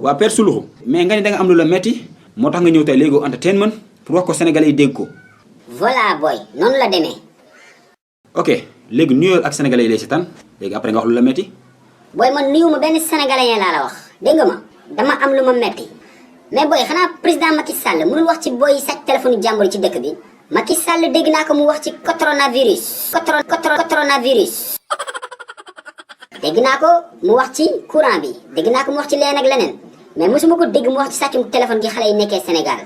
waa Père Suluxu mais nga ni da nga am lu la metti moo tax nga ñëw tey Lego entertainment pour wax ko sénégalais yi dégg ko. voilà boy noonu la demee. ok léegi nuyool ak sénégalais yi lay seetaan léegi après nga wax lu la metti. boy man nuyuma benn sénégalais laa la wax dégg nga ma dama am lu ma metti mais boy xanaa président Macky Sall mënul wax ci boy sàcc téléphone jàmbur ci dëkk bi. Macky Sall dégg naa ko mu wax ci coronavirus. coronavirus. dégg naa ko mu wax ci courant bi dégg naa ko mu wax ci leneen ak leneen mais mosuma ko dégg mu wax ci sàccum téléphone gi xale yi nekkee Sénégal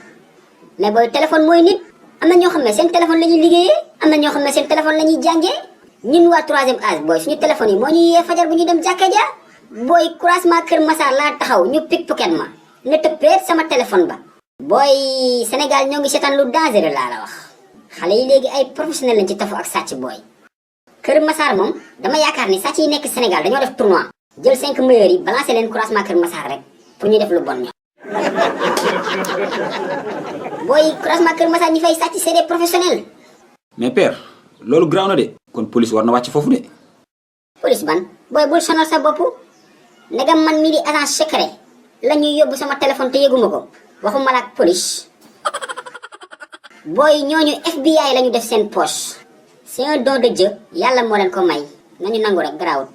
mais booy téléphone mooy nit am na ñoo xam ne seen téléphone la ñuy liggéeyee am na ñoo xam ne seen téléphone la ñuy jàngee ñun waa 3e âge booy suñu téléphone yi moo ñuy yee fajar bu ñu dem jàkka ja booy croisement Kër Massar laa taxaw ñu pickpocket ma ne tëppeet sama téléphone ba. booy Sénégal ñoo ngi seetaan lu dangereux laa la wax xale yi léegi ay professionnel lañ ci tafu ak sàcc booy. Kër Massar moom dama yaakaar ni sàcc yi nekk Sénégal dañoo def tournoi jël 5 meilleurs yi balancé leen croisement Kër Massar rek pour ñu def lu bon ñoom. booy croisement Kër Massar ñi fay sàcc c'est des professionnels. mais père loolu graaw na de kon police war na wàcc foofu de. police ban booy bul sonal sa bopp ndegam man mii di agent secret la ñuy yóbbu sama téléphone te yëguma ko waxuma la ak police. booy ñooñu FBI la ñu def seen poche. c'est un don de Dieu yàlla moo leen ko may nañu nangu rek garaawut.